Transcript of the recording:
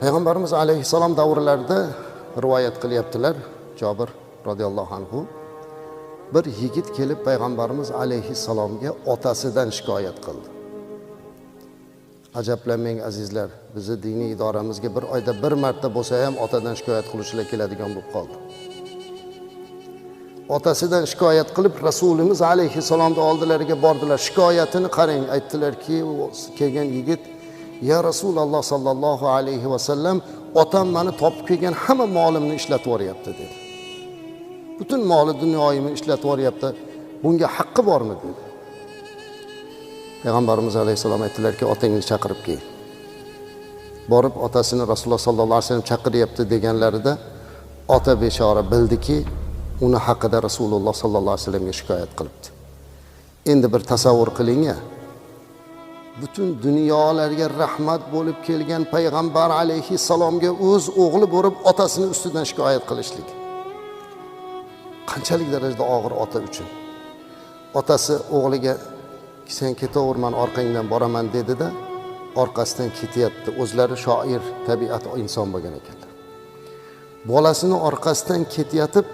Payg'ambarimiz alayhissalom davrlarida rivoyat qilyaptilar Jobir roziyallohu anhu, bir yigit kelib payg'ambarimiz alayhissalomga otasidan shikoyat qildi. Ajablanmang azizlar, bizni diniy idoramizga bir oyda bir marta bo'lsa ham otadan shikoyat qiluvchilar keladigan bo'lib qoldi. Otasidan shikoyat qilib Rasulimiz alayhissalomning oldilariga bordilar. Shikoyatini qarang, aytdilarki, kelgan yigit: "Ya Rasululloh sallallohu alayhi va sallam, otam meni topib kelgan hamma molimni ishlatib yuboryapti" dedi. Butun moli dunyoyimni ishlatib yuboryapti. Bunga haqqi bormi dedi. Payg'ambarimiz alayhissalom aytdilarki, otangni chaqirib kel. Borib otasini Rasululloh sallallohu alayhi vasallam chaqiryapti deganlarida ota bechora bildiki, uni haqida Rasululloh sallallohu alayhi vasallamga shikoyat qilibdi. Endi bir tasavvur qiling-a. Butun dunyolarga rahmat bo'lib kelgan payg'ambar alayhissalomga o'z o'g'li bo'lib otasini ustidan shikoyat qilishlik. Qanchalik darajada og'ir ota uchun. Otasi o'g'liga sen ketaver, man orqangdan boraman dedi-da, orqasidan ketyapti. O'zlari shoir, tabiat inson bo'lgan ekanlar. Bolasini orqasidan ketyatib